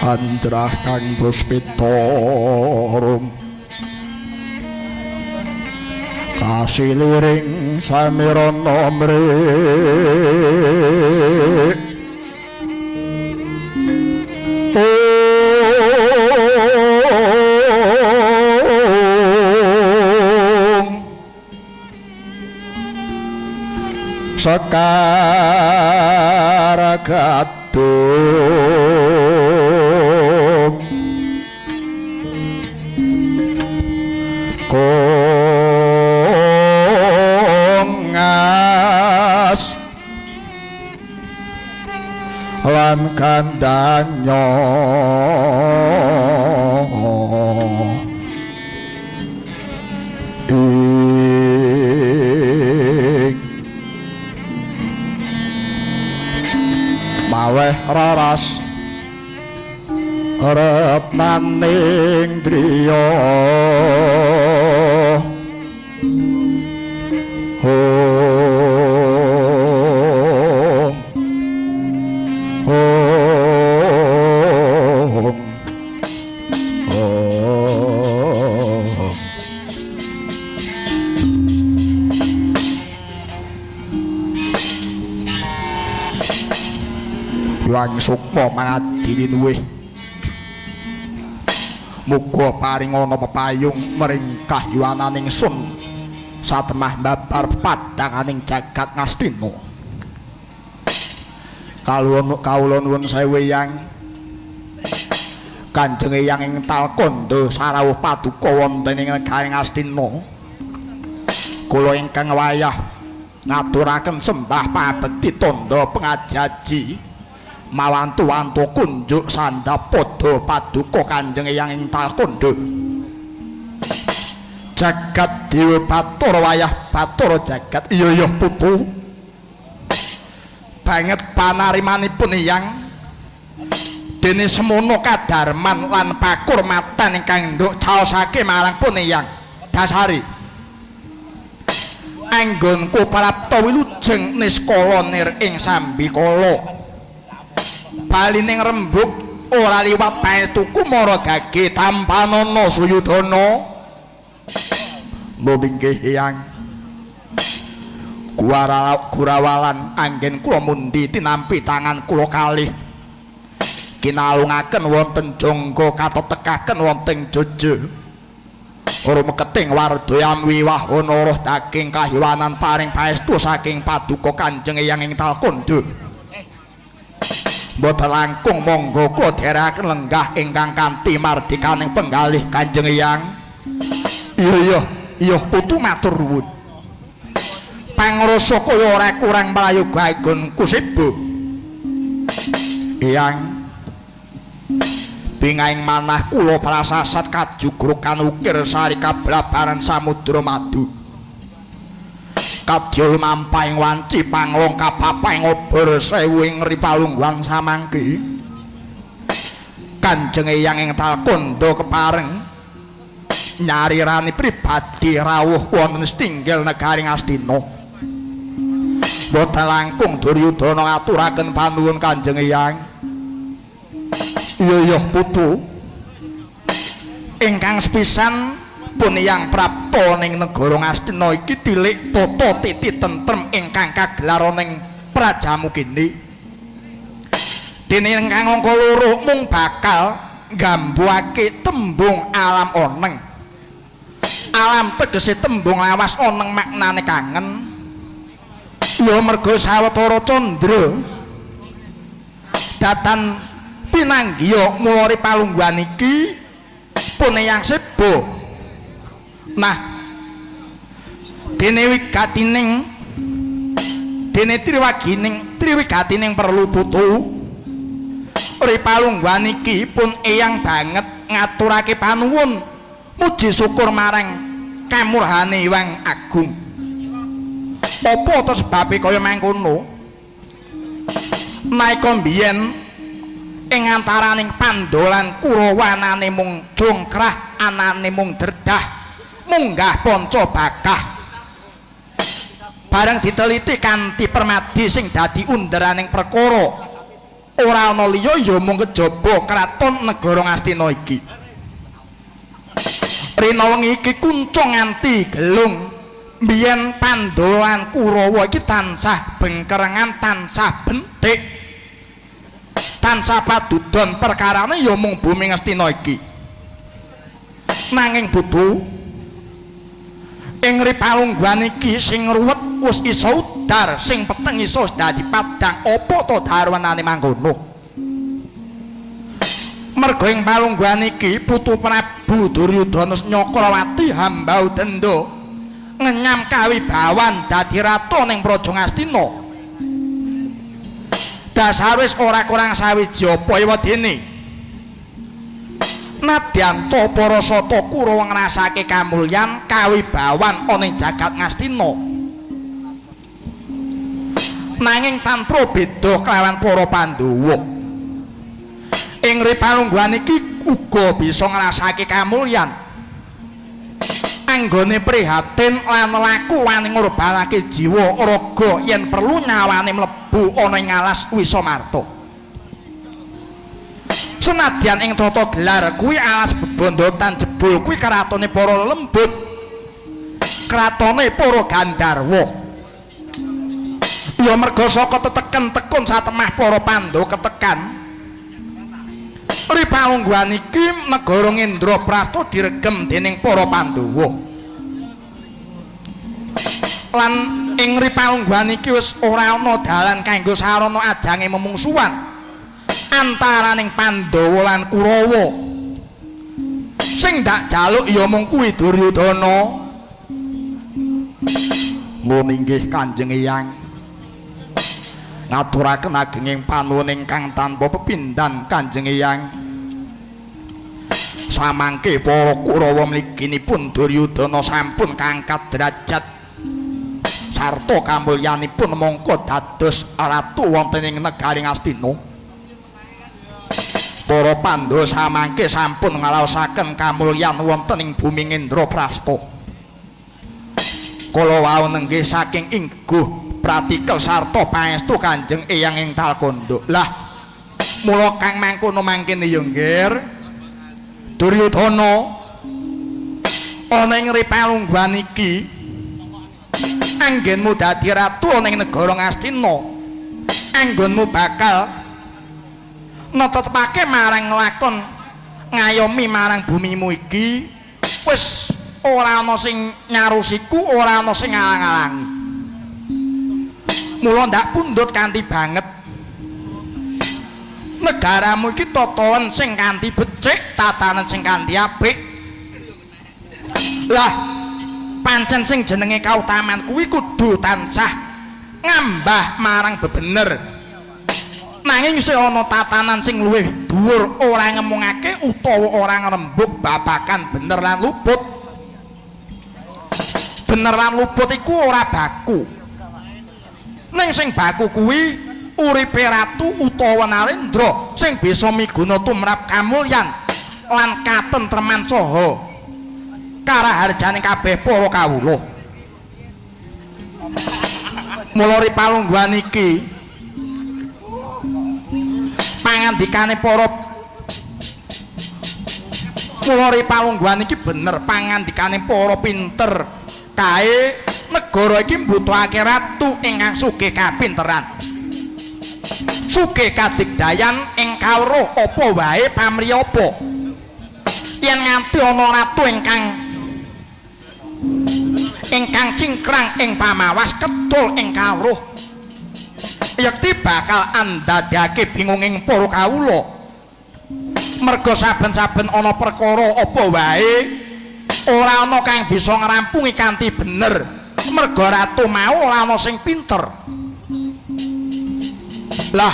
Andrah kang puspita rum kasiliring samirana mrik Sekar gadung kongas lan kandanya ing maweh raras retnaning driya. Om Om Om. Hyang Sukma mangadili luwih muga paringana pepayung mring kahyuwananing sun satemah babar padanganing jagat Ngastina. Kawula nuwun sewu Eyang. Kanjeng Eyang ing Talkandha sarawuh paduka wonten ing negari Ngastina. Kula ingkang wayah ngaturaken sembah pabekti tandha pengajaji mawantu-wantu kunjuk sandhap padha paduka Kanjeng Eyang ing Talkandha. Jagat Dewa Bathara wayah Bathara jagat. Iya iya putu. Banget panarimanipun Eyang. Dene semono kadarman lan pakurmatan ingkang nduk caosake marang pun Eyang Dasari. Anggonku prapta wilujeng niskala nir ing sambikala. Bali ning rembug ora liwat paetuku mara gage tampanana Suyudana. Nggih Eyang. Gurawalan anggen kula mundi tinampi tangan kula kalih. Kinalungaken wonten jangga katetekaken wonten jeje. Rumeketing wardaya wiwahana roh daging kahiwanan paring paestu saking paduka Kanjeng Eyang ing Talkandha. Mboten langkung monggo kula dherekaken lenggah ingkang kanthi mardikaning penggalih Kanjeng Eyang. Iya iya iya putu matur nuwun. Pangrasa kaya ora kurang prayoga anggonku seba. Eyang bingahing manah kula prasasat kajugrukan ukir sari kablabaran samudra madu. Kadya lumampahing wanci panglong kapapahing obor sewu ing ripalungguhan samangke. Kanjeng Eyang ing Talkandha kepareng nyarirani pribadi rawuh wonten setinggil negari Ngastina. Mboten langkung Duryudana ngaturaken panuwun Kanjeng Eyang. Iya iya putu. Ingkang sepisan pun Eyang prapta ning negara Ngastina iki tilik tata titi tentrem ingkang kagelar ning prajamu kene. Dene ingkang angka loro mung bakal nggambuake tembung alam oneng. Alam tegese tembung lawas, oneng maknane kangen. Ya merga sawetara candra datan pinanggiya mulori palungguhan iki pun Eyang seba. Nah, dene wigatining dene triwagining triwigatining perlu putu ri palungguhan iki pun Eyang banget ngaturake panuwun muji syukur marang kamurhane Hyang Agung. Apa to sebabe kaya mangkono? Naika mbiyen ing antaraning Pandhawa lan Kurawa anane mung jongkrah, anane mung dredah, munggah panca bakah. Bareng diteliti kanthi permadi sing dadi underaning perkara. Ora ana liya ya mung kejaba kraton negara Ngastina iki. Rina wengi iki kunca nganti gelung. Biyen Pandhawa lan Kurawa iki tansah bengkerengan, tansah benthik, tansah padudon perkarane ya mung bumi Ngastina iki. Nanging butuh ing ripalungguhan iki sing ruwet wis iso udar, sing peteng iso dadi padhang. Apa to darwanane mangkono? Merga ing palungguhan iki putu Prabu Duryudana Nyakrawati hambau denda ngenyam kawibawan dadi ratu ning Praja Ngastina. Dasar wis ora kurang sawiji apa ewadene. Nadyan ta para sata Kurawa ngrasake kamulyan kawibawan ana ing jagat Ngastina, nanging tanpa beda kelawan para Pandhawa. Ing ripalungguhan iki uga bisa ngrasake kamulyan anggone prihatin lan laku wani ngorbanake jiwa raga yen perlu nyawane mlebu ana ing alas Wisamarta. Senadyan ing tata gelar kuwi alas bebondotan jebul kuwi kratone para lembut, kratone para gandharwa. Ya merga saka teteken tekun satemah para Pandhawa ketekan ripalungguhan iki negara Indraprasta diregem dening para Pandhawa. Lan ing ripalungguhan iki wis ora ana dalan kanggo sarana ajange memungsuhan antaraning Pandhawa lan Kurawa. Sing ndak jaluk ya mung kuwi Duryudana. Mun inggih Kanjeng Eyang, ngaturaken agenging panuwun ingkang tanpa pepindhan Kanjeng Eyang. Samangke para Kurawa mliginipun Duryudana sampun kangkat derajat sarta kamulyanipun mongko dados ratu wonten ing negari Ngastina. Para Pandhawa samangke sampun ngraosaken kamulyan wonten ing bumi Indraprasta. Kala wau nenggih saking ingguh pratikel sarta pangestu Kanjeng Eyang ing Talkondo. Lah mula kang mangkono mangkene ya nggir Duryudana, ana ing ripalungguhan iki anggenmu dadi ratu ana ing negara Ngastina, anggonmu bakal netetepake marang lakon ngayomi marang bumimu iki. Wis ora ana sing nyarusiku, ora ana sing ngalang-alangi. Mula ndak pundhut kanthi banget. Negaramu iki tatanan sing kanthi becik, tatanan sing kanthi apik. Lah pancen sing jenenge kautaman kuwi kudu tansah ngambah marang bebener. Nanging isih ana tatanan sing luwih dhuwur ora ngemungake utawa ora ngrembug babagan bener lan luput. Bener lan luput iku ora baku. Ning sing baku kuwi uripe ratu utawa narendra sing bisa miguna tumrap kamulyan lan katentreman saha karaharjane kabeh para kawula. Mula ripalungguhan iki pangandikane para mula ripalungguhan iki bener pangandikane para pinter kae negara iki mbutuhake ratu ingkang sugih kapinteran, sugih kadigdayan ing kawruh apa wae pamrih apa. Yen nganti ana ratu ingkang cingkrang ing pamawas ketul ing kawruh, yekti bakal andadake bingunging para kawula. Merga saben-saben ana perkara apa wae ora ana kang bisa ngrampungi kanthi bener, merga ratu mau ora ana sing pinter. Lah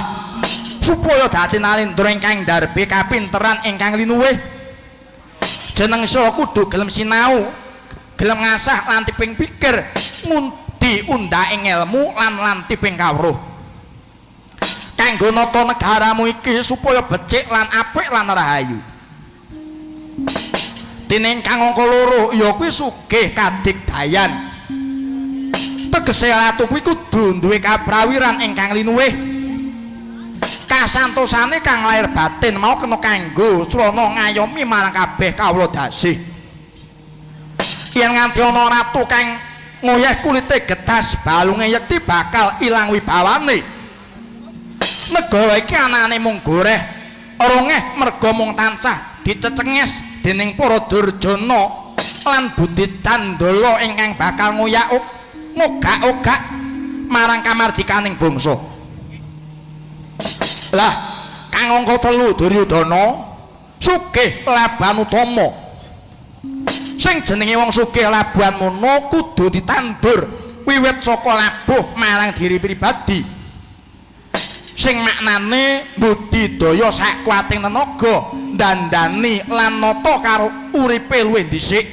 supaya dadi nalendra ingkang darbe kapinteran ingkang linuwih, jeneng sira kudu gelem sinau, gelem ngasah lan tiping pikir, ngundi undhaking ilmu lan lantiping kawruh kanggo nata negaramu iki supaya becik lan apik lan rahayu. Dene ingkang angka loro ya kuwi sugih kadigdayan. Tegese ratu kuwi kudu duwe kaprawiran ingkang linuwih, Kasantosane kang lahir batin mau kena kanggo srana ngayomi marang kabeh kawula dasih. Yen nganti ana ratu kang ngoyeh kulite getas balunge yekti bakal ilang wibawane. Negara iki anane mung goreh rongeh merga mung tansah dicecenges dening para durjana lan budi candala ingkang bakal ngoyak ngogak-ogak marang kamardikaning bangsa. Lah kang angka 3 Duryudana sugih labuhan utama. Sing jenenge wong sugih labuhan mono kudu ditandur wiwit saka labuh marang diri pribadi. Sing maknane budidaya sakuwating tenaga ndandani lan nata karo uripe luwih dhisik.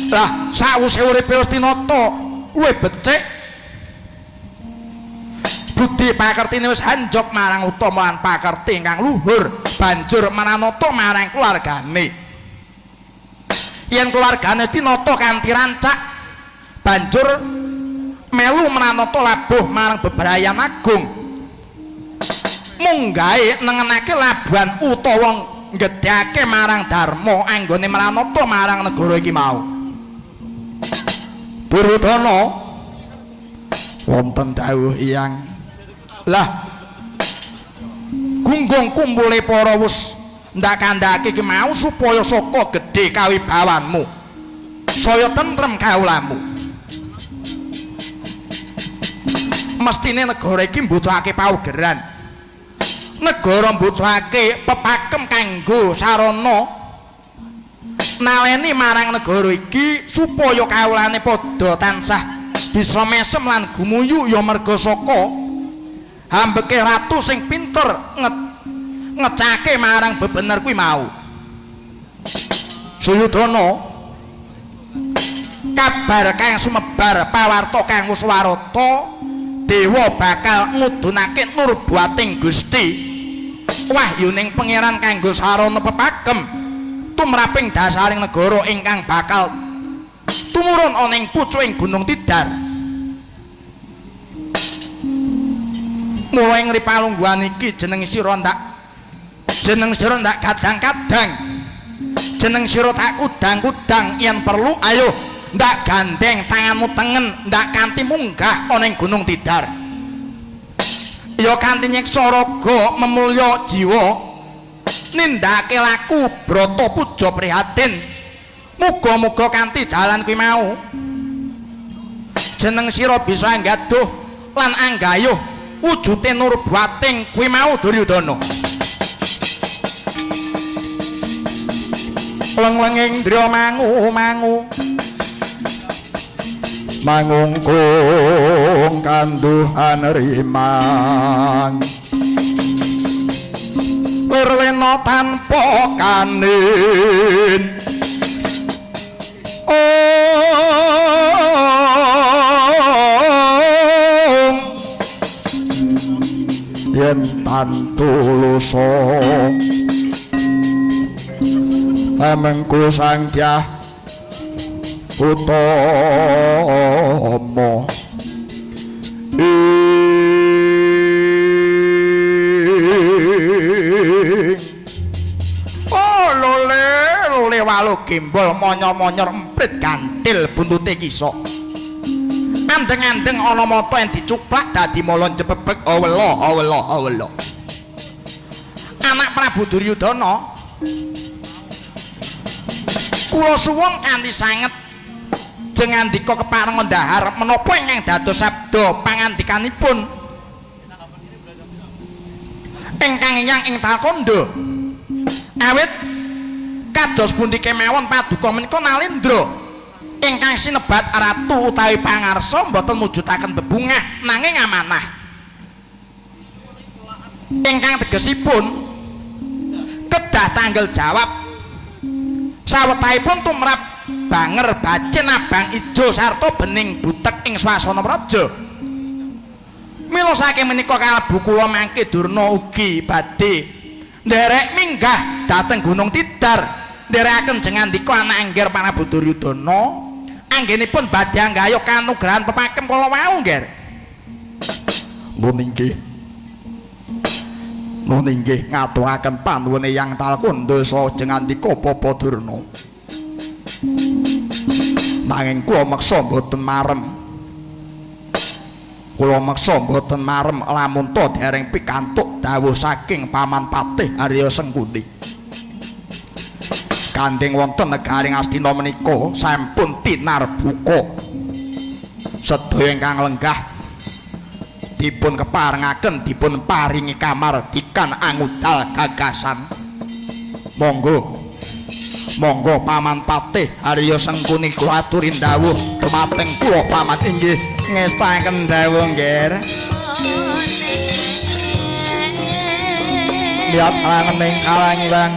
Lah sawise uripe wis tinata luwih becik, budi pakertine wis anjog marang utama lan pakerti ingkang luhur, banjur maranata marang keluargane. Yen keluargane tinata kanthi rancak, banjur melu maranata labuh marang bebrayan agung. Munggahe nengenake labuhan utawa nggedhake marang dharma anggone maranata marang negara iki mau. Duryudana wonten dawuh Hyang. Lah gunggung kumpule para wus ndak kandhake iki mau supaya saka gedhe kawibawanmu, saya tentrem kawulamu. Mestine negara iki mbutuhake paugeran, negara mbutuhake pepakem kanggo sarana naleni marang negara iki supaya kawulane padha tansah bisa mesem lan gumuyu ya merga saka hambeke ratu sing pinter ngecake marang bebener kuwi mau. Suyudana, kabar kang sumebar pawarta kang wis warata dewa bakal ngudunake nurbuating Gusti wahyuning pangeran kanggo sarana pepakem tumraping dasaring negara ingkang bakal tumurun ana ing pucuking Gunung Tidar. Mula ing ripalungguhan iki jeneng sira ndak kadang-kadang, jeneng sira tak kudang-kudang, yen perlu ayo ndak gandeng tanganmu tengen ndak kanthi munggah ana ing Gunung Tidar. Ya kanthi nyiksa raga memulya jiwa nindakake laku brata puja prihatin. Muga-muga kanthi dalan kuwi mau jeneng sira bisa anggaduh lan anggayuh wujude nurbuating kuwi mau Duryudana. Leng-lenging ndra mangu-mangu mangungkung kanduhan riman lirlena tanpa kanin. Ong yen tantulusa amengku Sang Dyah Utama ing. Oh lole lole walu gembol monyor-monyor emprit gantil buntute kisok. Andeng-andeng ana mata yen dicuplak dadi mala jebebek awela awela awela. Anak Prabu Duryudana, kula suwun kanthi sanget jengandika kepareng ndahar menapa ingkang dados sabda pangandikanipun ingkang eyang ing Talkandha. Awit kados pundi kemawon paduka menika Nalendra ingkang sinebat ratu utawi pangarsa mboten mujudaken bebungah nanging amanah ingkang tegesipun kedah tanggel jawab sawetahipun tumrap banger bacin abang ijo sarta bening butek ing swasana praja. Mila saking menika kalebu kula mangke Durna ugi badhe nderek minggah dhateng Gunung Tidar nderekaken jengandika anak angger Prabu Duryudana anggenipun badhe anggayuh kanugrahan pepakem kala wau, Ngger. Nun inggih. Nun inggih ngaturaken panuwun Eyang Talkunda saha jengandika Bapa Durna. Nanging kula meksa mboten marem. Kula meksa mboten marem lamun ta dereng pikantuk dawuh saking Paman Patih Arya Sengkuni. Gandeng wonten negari Ngastina menika sampun tinarbuka. Sedaya ingkang lenggah dipun keparengaken dipun paringi kamardikan angudal gagasan. Monggo. Monggo Paman Patih Arya Sengkuni kula aturi dawuh dumateng kula paman inggih ngestaken dawuh nggih. Lihat langening kalangiwang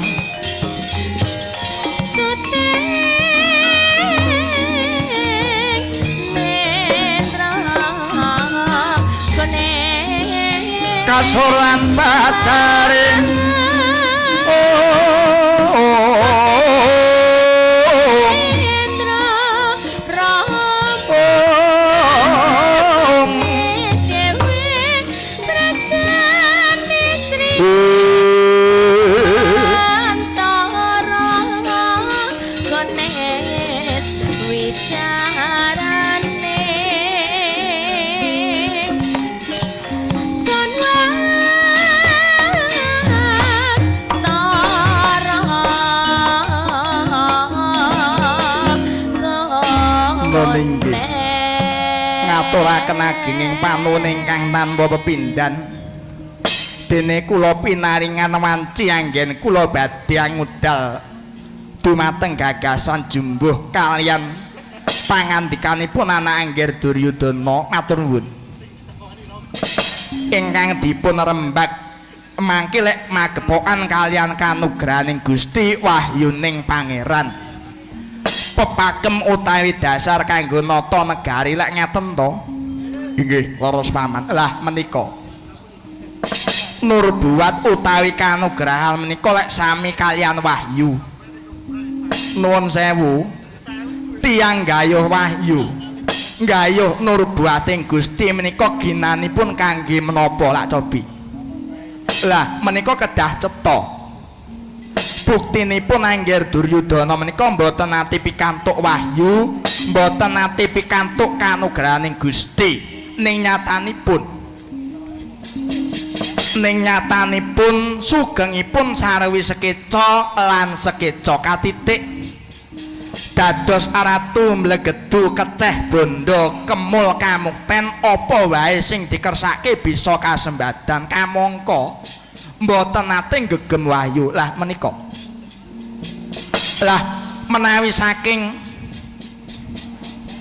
kasuran pacaring ngaturaken agenging panuwun ingkang tanpa pepindhan. Dene kula pinaringan wanci anggen kula badhe ngudal dumateng gagasan jumbuh kaliyan pangandikanipun anak Angger Duryudana. Matur nuwun. Ingkang dipun rembag mangke lek magepokan kaliyan kanugrahaning Gusti wahyuning Pangeran. Pepakem utawi dasar kanggo nata negari lek ngaten to? Inggih, leres paman. Lah menika nurbuat utawi kanugrahan menika lek sami kaliyan wahyu. Nuwun sewu, tiyang gayuh wahyu, gayuh nurbuating Gusti menika ginanipun kangge menapa lak cobi? Lah menika kedah cetha. Buktinipun Angger Duryudana menika mboten nate pikantuk wahyu, mboten nate pikantuk kanugrahaning Gusti. Ning nyatanipun sugengipun sarwi sekeca lan sekeca katitik dados ratu mlegedu keceh bondo kemul kamukten apa wae sing dikersake bisa kasembadan kamangka mboten nate nggegem wahyu. Lah menika lah menawi saking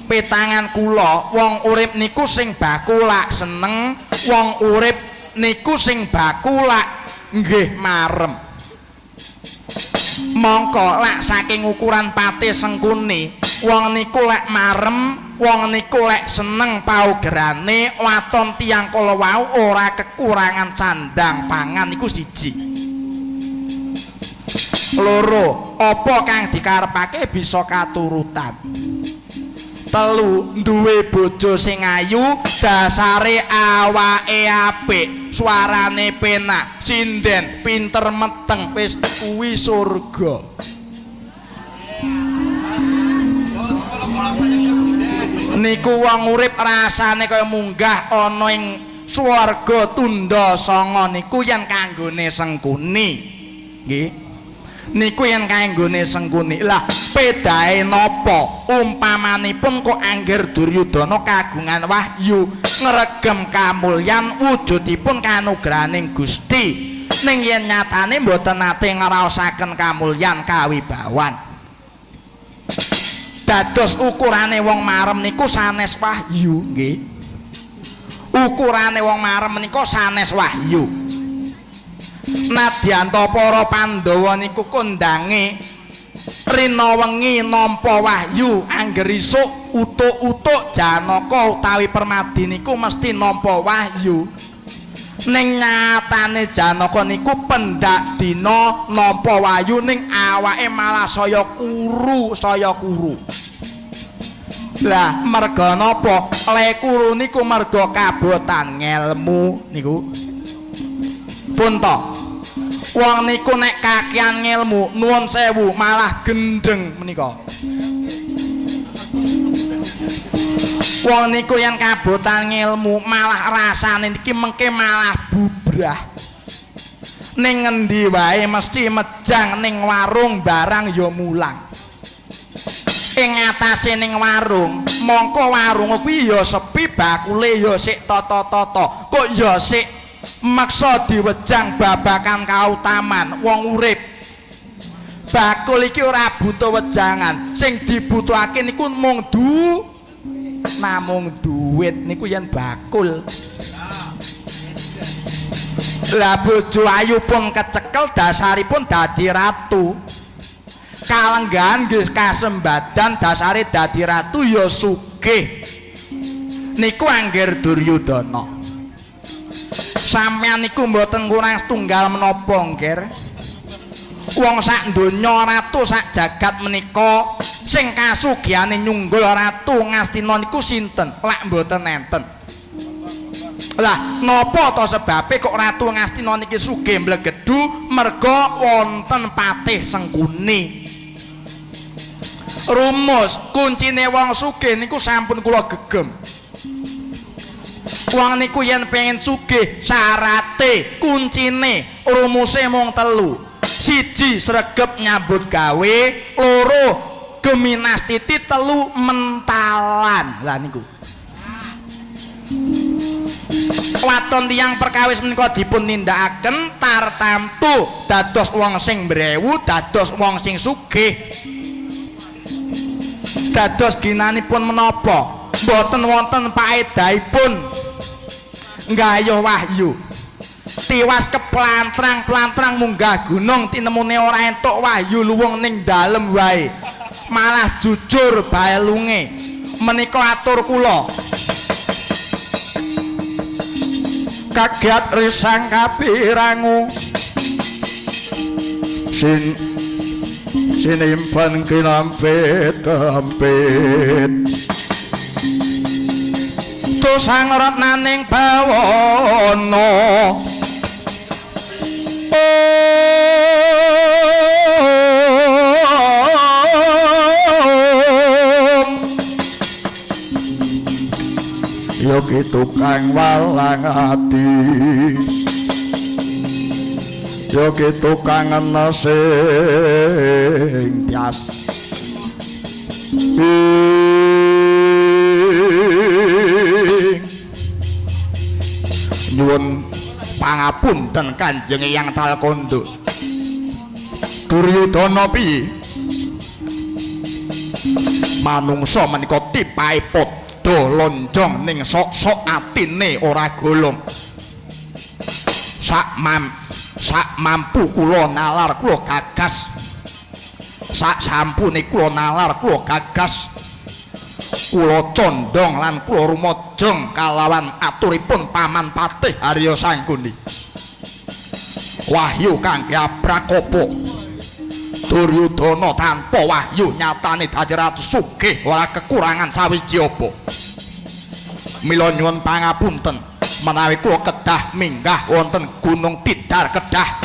petangan kula wong urip niku sing baku lak seneng, wong urip niku sing baku lak nggih marem. Mongko lak saking ukuran Patih Sengkuni wong niku lek marem, wong niku lek seneng paugerane waton tiyang kala wau ora kekurangan sandang pangan iku siji. Loro, apa kang dikarepake bisa katurutan. Telu, duwe bojo sing ayu, dasare awake apik, suarane penak, sinden, pinter meteng, wis kuwi surga. Niku wong urip rasane kaya munggah ana ing swarga tunda sanga niku yen kanggone Sengkuni. Nggih. Niku yen kanggone Sengkuni. Lah pedahe napa? Umpamanipun kok Angger Duryudana kagungan wahyu ngregem kamulyan wujudipun kanugrahaning Gusti. Ning yen nyatane mboten nate ngraosaken kamulyan kawibawan. Dados ukurane wong marem niku sanes wahyu nggih. Ukurane wong marem menika sanes wahyu. Nadyanta para Pandhawa niku kondange rina wengi nampa wahyu, angger isuk utuk-utuk Janaka utawi Permadi niku mesti nampa wahyu. Ning nyatane Janaka niku pendak dina nampa wahyu ning awake malah saya kuru, saya kuru. Lah merga napa? Le kuru niku merga kabotan ngelmu niku. Pun to. Wong niku nek kakean ngelmu nuwun sewu malah gendeng menika. Wong niku yen kabotan ngelmu malah rasane niki mengke malah bubrah. Ning ngendi wae mesti mejang ning warung barang ya mulang. Ing atase ning warung, mongko warung kuwi ya sepi bakule ya sik tata-tata. Kok ya sik maksa diwejang babakan kautaman wong urip. Bakul iki ora butuh wejangan, sing dibutuhake niku mung namung duit niku yen bakul. Lah bojo ayu pun kecekel dasaripun dadi ratu. Kalenggahan nggih kasembadan dasare dadi ratu ya sugih. Niku angger Duryudana. Sampeyan niku mboten kurang setunggal menapa nggih. Wong sak donya ratu sak jagat menika sing kasugihane nyunggul ratu Ngastina niku sinten? Lak mboten enten. Lah napa to sebabe kok ratu Ngastina niki sugih mblegedhu? Merga wonten Patih Sengkuni. Rumus kuncine wong sugih niku sampun kula gegem. Wong niku yen pengen sugih syarate kuncine rumuse mung telu. Siji sregep nyambut gawe, loro geminastiti, telu mentalan. Lah niku waton tiyang perkawis menika dipun nindakaken tartamtu dados wong sing mbrewu, dados wong sing sugih. Dados ginanipun menapa? Mboten wonten paedahipun nggayuh wahyu. Tiwas keplantrang-plantrang munggah gunung tinemune ora entuk wahyu luwung ning dalem wae. Malah jujur balunge. Menika atur kula. Kaget risang kapirangu sin sinimpen kinampit kempit tusang ratnaning bawana. Yogi tukang walang ati, yogi tukang sing tias. Nyuwun pangapunten Kanjeng Eyang Talkondo. Duryudana piye? Manungsa menika tipahe padha lonjong ning sok-sok atine ora golong. Sak mampu kula nalar kula gagas. Sak sampune kula nalar kula gagas. Kula condong lan kula rumajeng kalawan aturipun Paman Patih Arya Sangkuni. Wahyu kangge abrakopo. Duryudana tanpa wahyu nyatane dadi ratu sugih ora kekurangan sawiji apa. Mila nyuwun pangapunten menawi kula kedah minggah wonten Gunung Tidar kedah.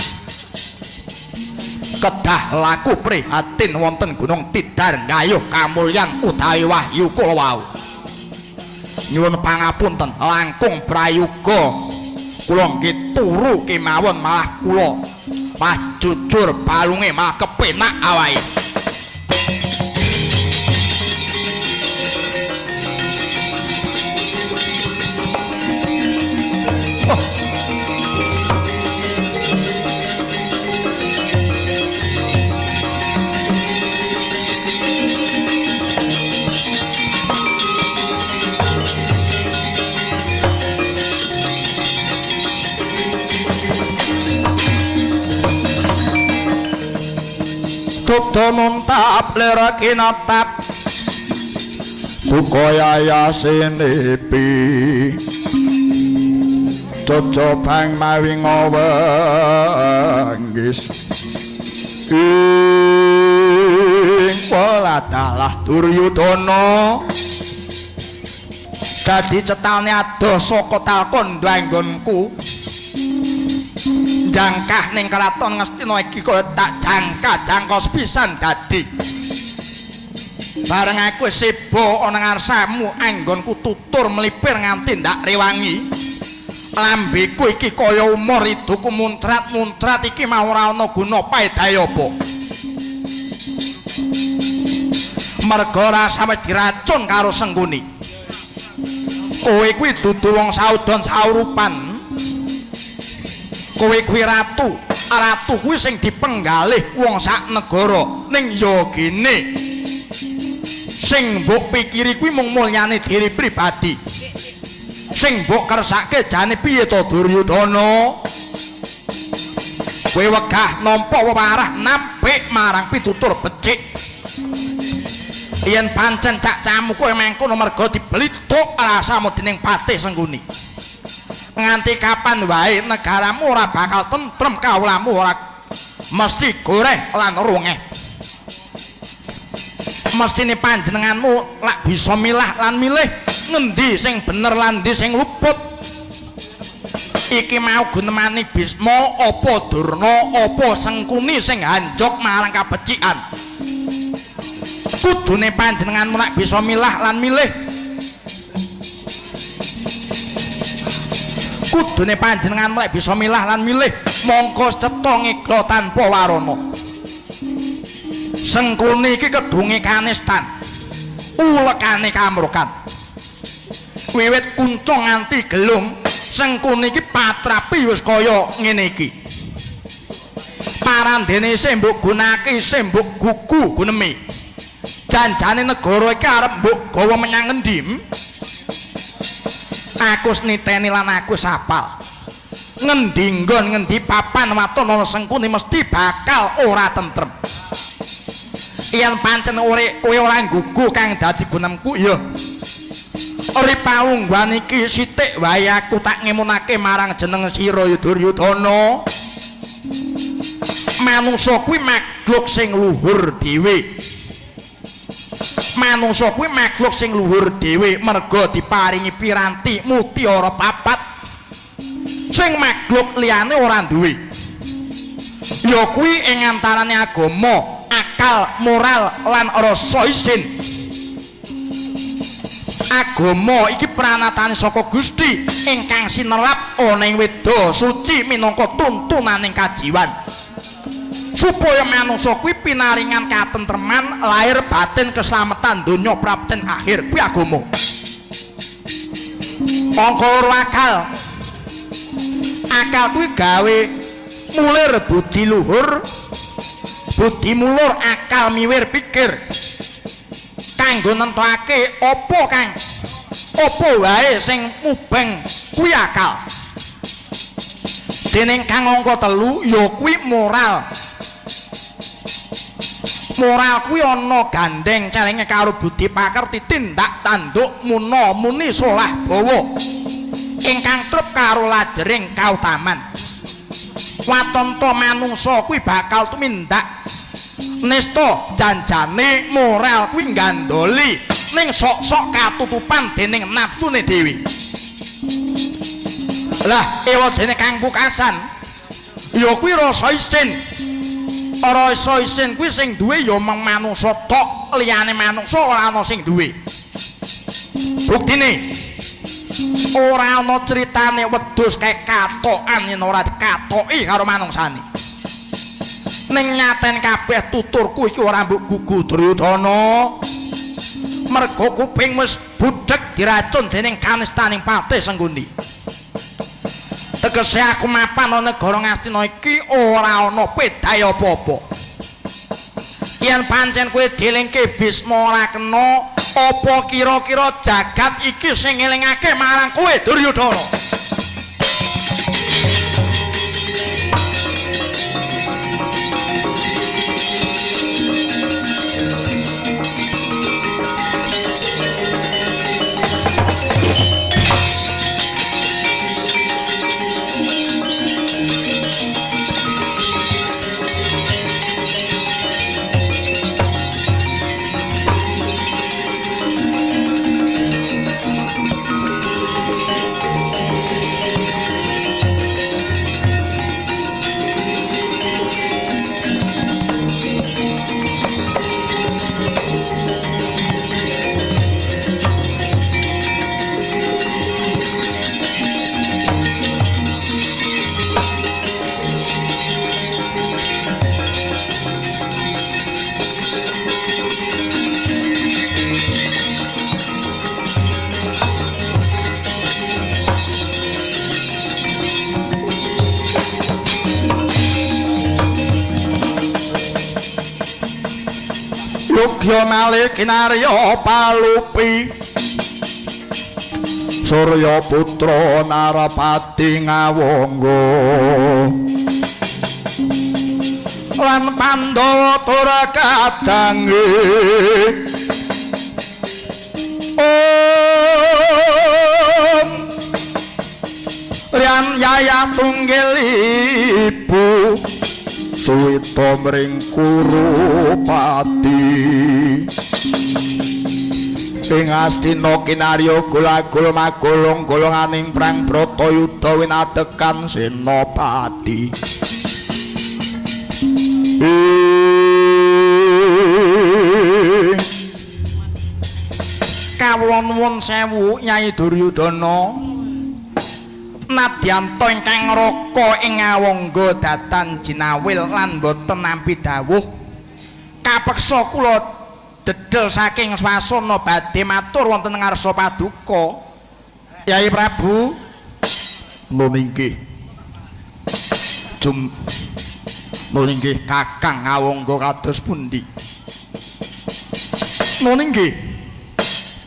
Kedah laku prihatin wonten Gunung Tidar nggayuh kamulyan utawi wahyu kula wau. Nyuwun pangapunten langkung prayoga kula nggih turu kemawon malah kula mah jujur balunge mah kepenak awake. Oh. Duda muntap lera kinatap duka yayasinipi cocobang mawi ngowenggis ing waladalah Duryudana dadi cetane adoh saka Talkondo anggonku. Jangkah ning kraton Ngastina iki kaya tak jangka-jangka sepisan dadi. Bareng aku seba ana ngarsamu anggonku tutur mlipir nganti ndak rewangi. Lambeku iki kaya umur iduku muntrat-muntrat iki mau ora ana guna paedahe apa. Merga rasa wis diracun karo Sengkuni. Kowe kuwi dudu wong saudon saurupan. Kowe kuwi ratu, ratu kuwi sing dipenggalih wong sak negara. Ning ya gene sing mbok pikiri kuwi mung mulyane diri pribadi. Sing mbok kersake jane piye to Duryudana? Kowe wegah nampa wewarah nampik marang pitutur becik. Yen pancen cak-cakmu kowe mengkono merga dibelituk rasamu dening Patih Sengkuni. Nganti kapan wae negaramu ora bakal tentrem, kawulamu ora mesti goreh lan rungeh. Mestine panjenenganmu lak bisa milah lan milih ngendi sing bener lan ndi sing luput. Iki mau gunemani Bisma apa Durna apa Sengkuni sing hanjok marang kabecikan. Kudune panjenenganmu lak bisa milah lan milih. Kudune panjenenganmu lek bisa milah lan milih mongko cetha ngegla tanpa warana. Sengkuni iki kedunge kanistan, ulekane kamrukan. Wiwit kunca nganti gelung, Sengkuni iki patrapi wis kaya ngene iki. Parandene isih mbok gunake, isih mbok gugu gunemi. Janjane negara iki arep mbok gawa menyang ngendi? Aku niteni lan aku sapal. Ngendi nggon ngendi papan waton ana Sengkuni mesti bakal ora tentrem. Yen pancen ore kowe ora nggugu kang dadi gunemku ya. Ori pawungguhan iki sithik wae aku tak ngemunake marang jeneng sira Duryudana. Manungsa kuwi makhluk sing luhur dhewe. Manungsa kuwi makhluk sing luhur dhewe merga diparingi piranti mutiara papat sing makhluk liyane ora duwe. Ya kuwi ing antarane agama, akal, moral lan rasa isin. Agama iki pranatane saka Gusti ingkang sinerap ana ing Weda Suci minangka tuntunaning kajiwan. Supaya manungsa kuwi pinaringan katentreman lahir batin keselamatan donya prapten akhir kuwi agama. Angka loro akal. Akal kuwi gawe mulir budi luhur, budi mulur akal miwir pikir kanggo nentokake apa kang apa wae sing mubeng kuwi akal. Dening kang angka telu ya kuwi moral. Moral kuwi ana gandeng celenge karo budi pakerti tindak tanduk muna muni solah bawa ingkang trup karo lajering kautaman. Watanta manungsa kuwi bakal tumindak nista janjane moral kuwi nggandoli ning sok-sok katutupan dening nafsune dhewe. Lah ewadene kang pukasan ya kuwi rasa isin. Rasa isin kuwi sing duwe ya mung manungsa tok, liyane manungsa ora ana sing duwe. Buktine ora ana critane wedhus kae katokan yen ora dikatoki karo manungsane. Ning nyaten kabeh tuturku iki ora mbok gugu Duryudana. Merga kuping wis budheg diracun dening kanistaning Patih Sengkuni. Tegese aku mapan ana negara Ngastina iki ora ana pedahe apa-apa. Yen pancen kowe dielingke Bisma ora kena, apa kira-kira jagat iki sing ngelingake marang kowe Duryudana? Yogya malih kinarya palupi Surya putra Narapati ngawangga lan Pandhawa tur kadange Om Rian Yaya tunggil ibu suwita mring Kurupati ing Astina kinarya gulagul magolong golonganing prang Bratayuda winatekan senopati. Kawula nuwun sewu Nyai Duryudana, nadyanta ingkang ngraka ing ngawangga datan jinawil lan boten nampi dawuh, kapeksa kula dedel saking swasana badhe matur wonten ngarsa paduka. Yai Prabu. Nun inggih. Nun inggih Kakang ngawangga kados pundi? Nun inggih.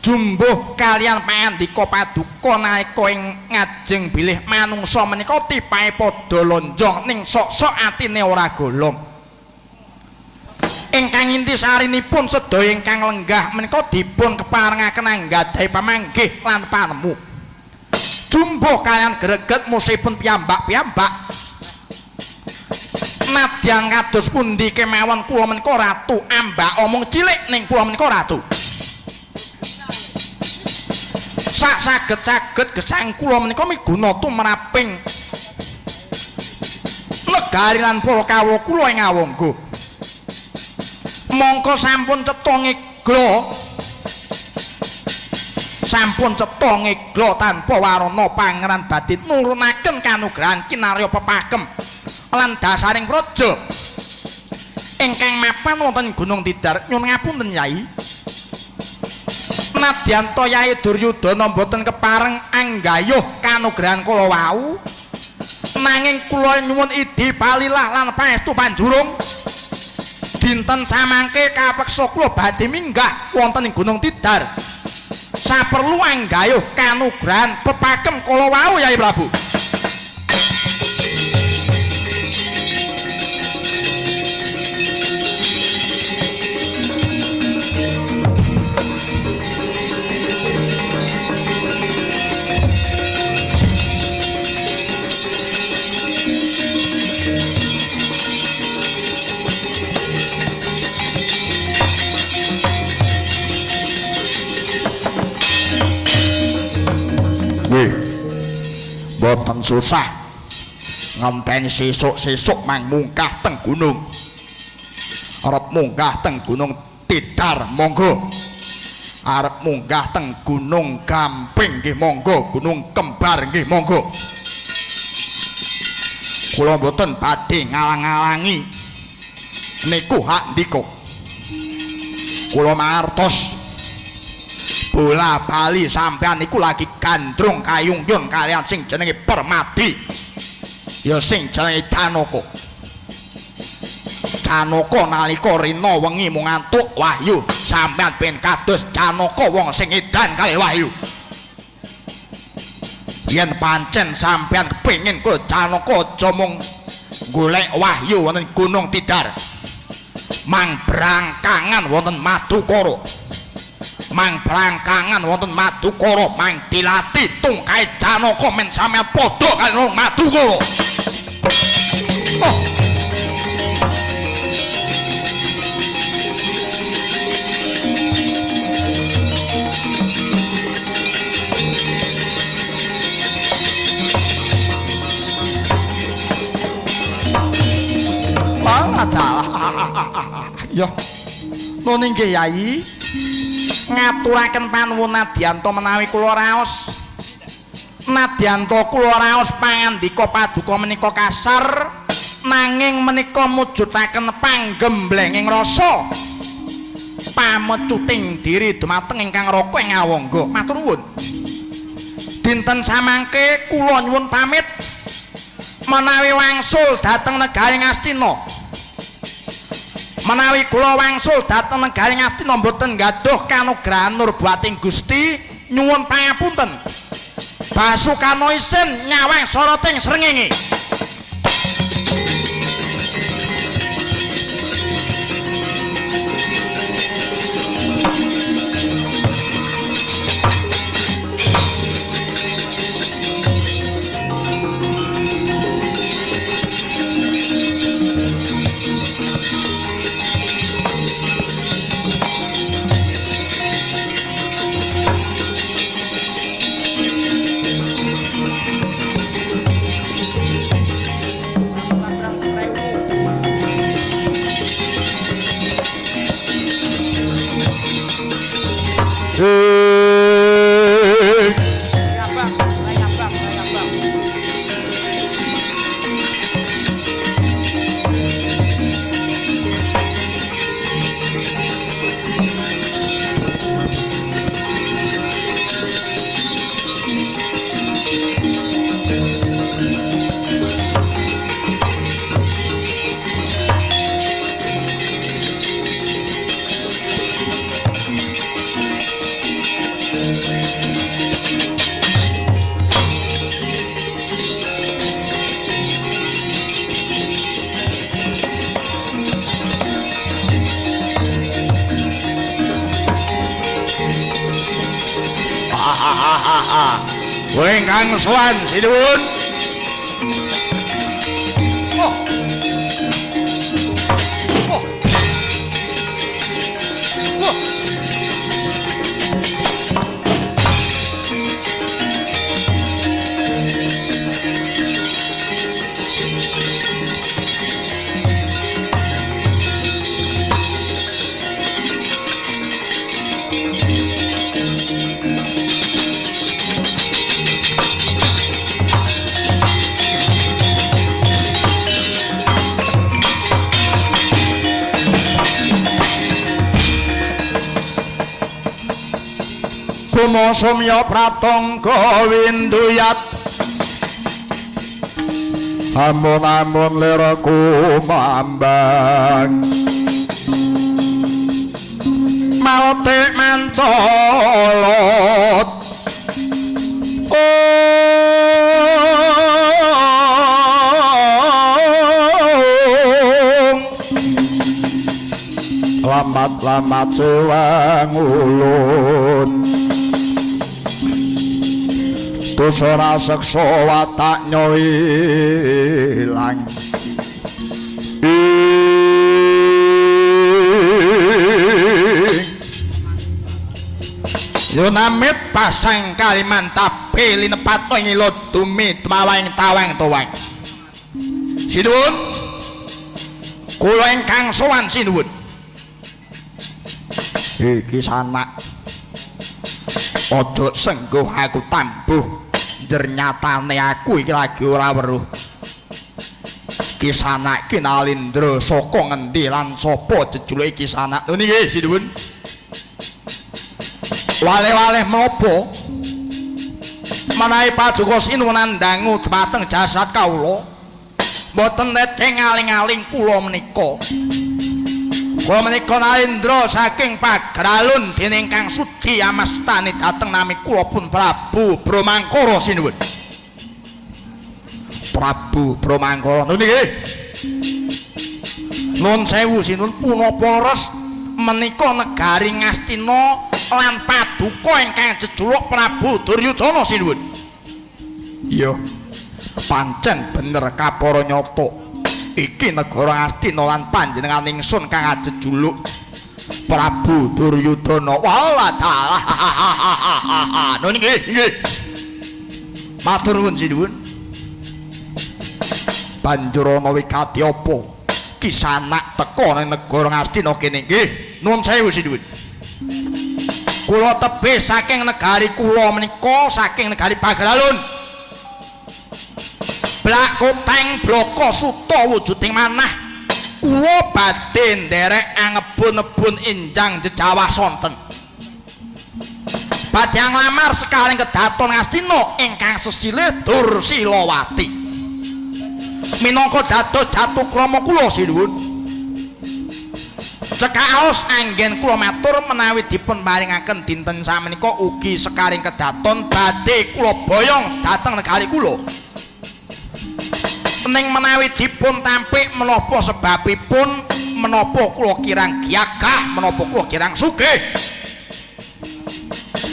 Jumbuh kalian pangandika paduka nalika ing ngajeng bilih manungsa menika tipahe padha lonjong ning sok-sok atine ora golong. Ingkang intisarinipun sedaya ingkang lenggah menika dipun keparengaken anggadhahi pamanggih lan panemu. Jumbuh kalian greget musipun piyambak-piyambak. Nadyan kados pundi kemawon kula menika ratu ambak omong cilik ning kula menika ratu. Sak saged-saged gesang kula menika miguna tumraping negari lan para kawula kula ing awangga. Mongko sampun cetha ngegla, sampun cetha ngegla tanpa warana pangeran badhe nurunaken kanugrahan kinarya pepakem lan dasaring praja ingkang mapan wonten Gunung Tidar. Nyuwun ngapunten Yai, nadyanta Yai Duryudana mboten kepareng anggayuh kanugrahan kula wau, nanging kula nyuwun idi palilah lan pangestu panjurung. Dinten samangke kapeksa kula badhe minggah wonten ing Gunung Tidar saperlu anggayuh kanugrahan pepakem kala wau Yai Prabu. Mboten susah ngenteni sesuk-sesuk mang munggah teng gunung. Arep munggah teng Gunung Tidar monggo, arep munggah teng Gunung Gamping nggih monggo, Gunung Kembar nggih monggo. Kula mboten badhe ngalang-alangi, niku hak ndika. Kula mangertos bola bali sampean niku lagi gandrung kayungyun kalian sing jenenge Permadi, ya sing jenenge Janaka. Janaka nalika rina wengi mung ngantuk wahyu, sampean ben kados Janaka wong sing edan kali wahyu. Yen pancen sampean kepengin kaya Janaka aja mung golek wahyu wonten Gunung Tidar, mang brangkangan wonten Madukara. Mang brangkangan wonten Madukara, mang dilati tungkae Janaka men sampeyan padha karo Madukara. Oh. Adalah. Ya. Nun inggih Yai. Ngaturaken panuwun nadyanta menawi kula raos. Nadyanta kula raos pangandika paduka menika kasar, nanging menika mujudaken panggemblenging rasa pamecuting diri dumateng ingkang raka ing awangga. Matur nuwun. Dinten samangke kula nyuwun pamit menawi wangsul dhateng negari Ngastina. Menawi kula wangsul dhateng negari Ngastina mboten gaduh kanugrahan nurbating Gusti, nyuwun pangapunten. Basukana isin nyawang soroting srengenge. Ingkang sowan sinuwun. Oh. Oh. Oh. Kumasumya pratangga winduyat amun-amun liraku mambang maltik mancolot ong lambat-lambat sewang ulun dosa raseksa watak nyoilang Yunamit pasang Kalimantabe linepat ing ila dumi tumawang tawang tuwang. Sinuwun, kula ingkang sowan sinuwun. Iki sanak aja sengguh aku tambuh nyatane aku iki lagi ora weruh. Kisanak ki Nalindra saka ngendi lan sapa jejuluke Kisanak? Lho niki sinuwun. Wale-wale menapa? Menawi paduka sinuwun ndangu dhumateng jasad kawula, mboten nedhe ngaling-aling kula menika. Kula menika Nalindra saking Pageralun dening Kang Sudi amastani dhateng nami kula pun Prabu Bromangkara sinuwun. Prabu Bromangkara. Lho niki. Nuwun sewu sinuwun, punapa leres menika negari Ngastina lan paduka ingkang jejuluk Prabu Duryudana sinuwun. Iya. Pancen bener kapara nyata. Iki negara Ngastina lan panjenengan ingsun kang ajejuluk Prabu Duryudana. Walah dalah. Nuwun nggih, nggih. Matur nuwun sinuwun. Banjur ana wigati apa? Kisanak teka ning negara Ngastina kene nggih. Nuwun sewu sinuwun. Kula tebih saking negari kula menika saking negari Pageralun. Blak koteng blaka suta wujuding manah kula badhe nderek angebun-ebun injang jejawah sonten. Badhe nglamar sekaring kedaton Ngastina ingkang sesilih Dursilawati. Minangka dados jatukrama kula sinuwun. Sekaos anggen kula matur menawi dipun paringaken dinten samenika ugi sekaring kedaton badhe kula boyong dhateng negari kula. Ning menawi dipun tampik menapa sebabipun menapa kula kirang giyagah, menapa kula kirang sugih,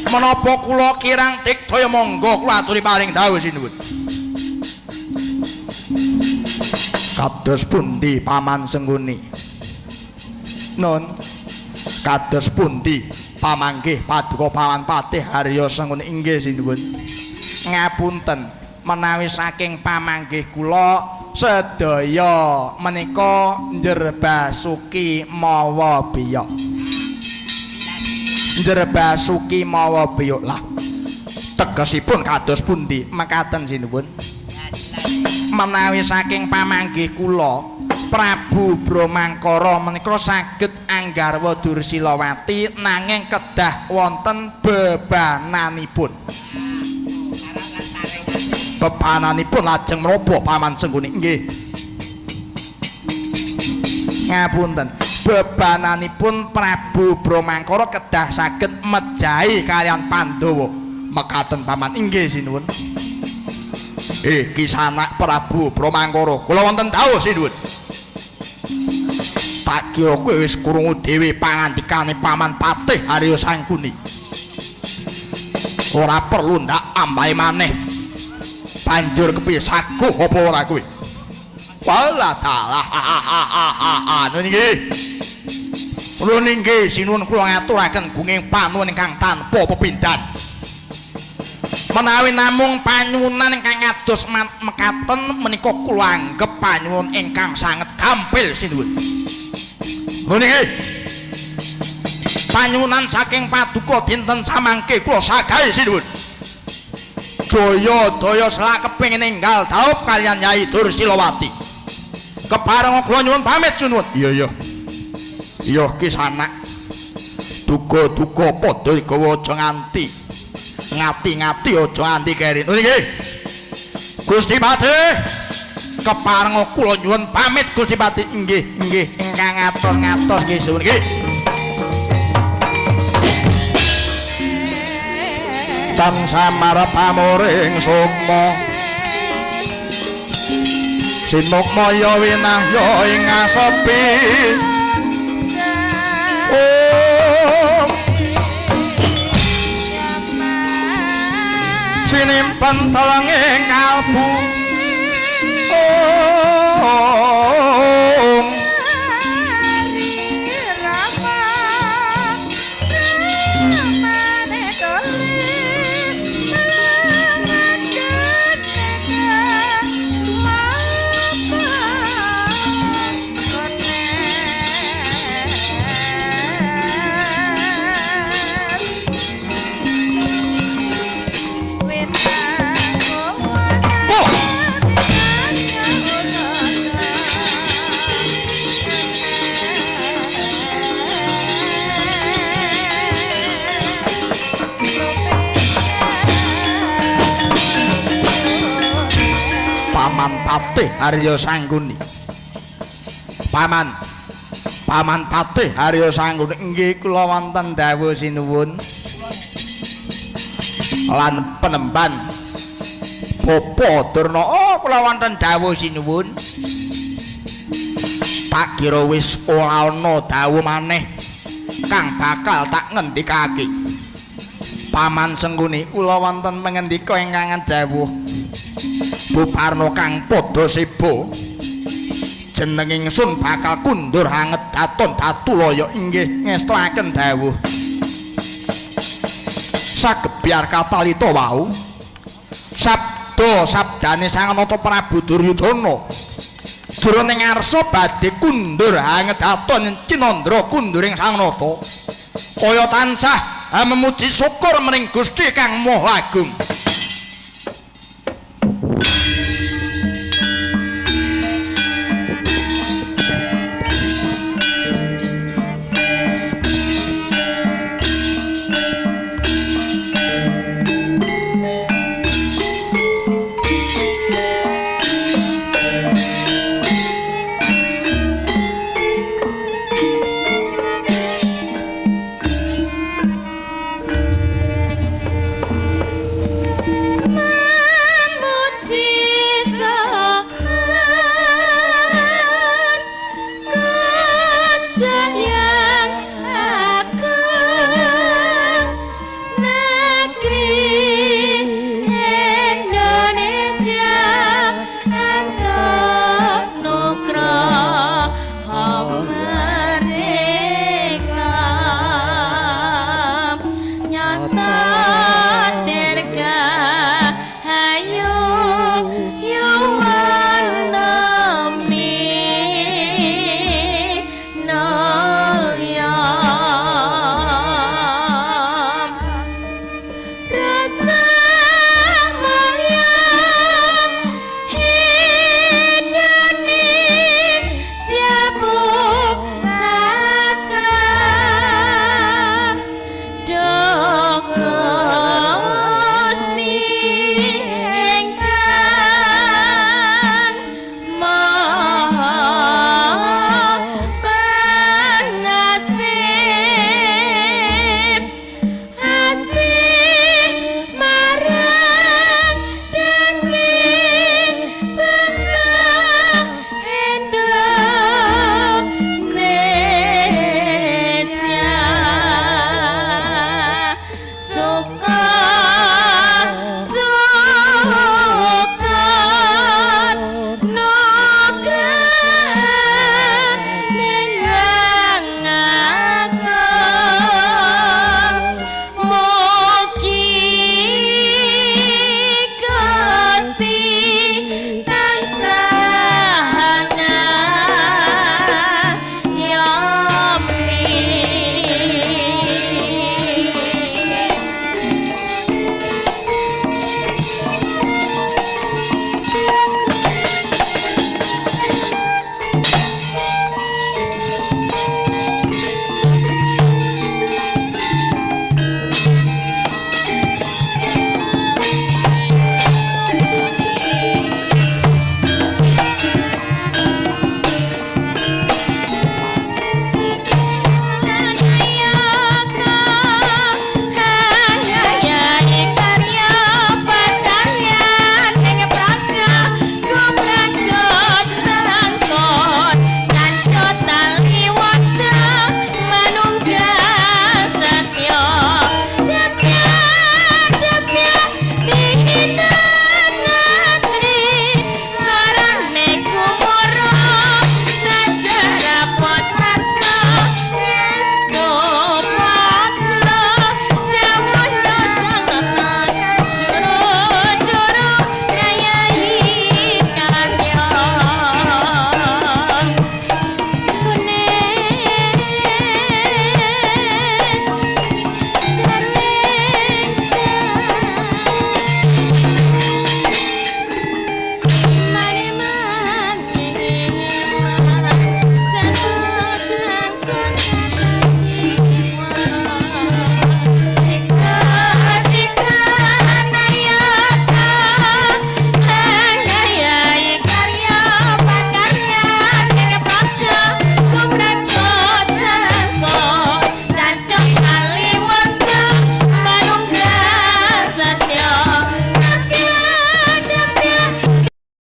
menapa kula kirang digdaya, monggo kula aturi paring dawuh sinuwun. Kados pundi Paman Sengkuni? Nun, kados pundi pamanggih paduka Paman Patih Arya Sengkuni? Inggih sinuwun. Ngapunten menawi saking pamanggih kula sedaya menika njerbasuki mawa biyok. Njerbasuki mawa biyok. Lah, tegesipun kados pundi? Mekaten sinuwun. Menawi saking pamanggih kula Prabu Bromangkara menika saged anggarwa Dursilawati nanging kedah wonten bebananipun. Bebananipun lajeng menapa Paman Sengkuni? Nggih. Ngapunten. Bebananipun Prabu Bromangkara kedah saged mejahi kaliyan Pandhawa. Mekaten Paman. Inggih sinuwun. Kisanak Prabu Bromangkara, kula wonten dawuh sinuwun. Tak kira kowe wis krungu dhewe pangandikane Paman Patih Arya Sangkuni. Ora perlu ndak ambahe maneh. Banjur kepiye saguh apa ora kowe? Walah dalah. Nun inggih. Nun inggih sinuwun kula ngaturaken gunging panuwun ingkang tanpa pepindhan. Menawi namung panyuwunan ingkang ngados mekaten menika kula anggep panyuwun ingkang sanget gampil sinuwun. Nun inggih. Panyuwunan saking paduka dinten samangke kula sagahi sinuwun. Daya-daya selak kepengin enggal dhaup kaliyan Yai Dursilawati. Kepareng kula nyuwun pamit sinuwun. Iya iya. Iya kisanak. Duga-duga padha gawa aja nganti ngati-ngati aja nganti keri. Nun inggih. Gusti Patih, kepareng kula nyuwun pamit Gusti Patih. Inggih, inggih ingkang ngatur-ngatos nggih suwun nggih. Tan samar pamuring sukma sinukmaya winahya ing asepi. Om sinimpen telenging kalbu. Om Paman Patih Arya Sangkuni. Paman, Paman Patih Arya Sangkuni. Inggih kula wonten dawuh sinuwun. Lan penemban Bapa Durna. Oh, kula wonten dawuh sinuwun. Tak kira wis ora ana dawuh maneh kang bakal tak ngendikake. Paman Sengkuni, kula wonten pangendika ingkang dawuh. Buparno kang padha seba jeneng ingsun bakal kundur hanget daton datulaya. Inggih ngestoaken dawuh. Sagebyar katalita wau sabda sabdane Sang Nata Prabu Duryudana jroning ngarsa badhe kundur hanget daton cinandra kunduring Sang Nata kaya tansah memuji syukur maring Gusti Kang Maha Agung.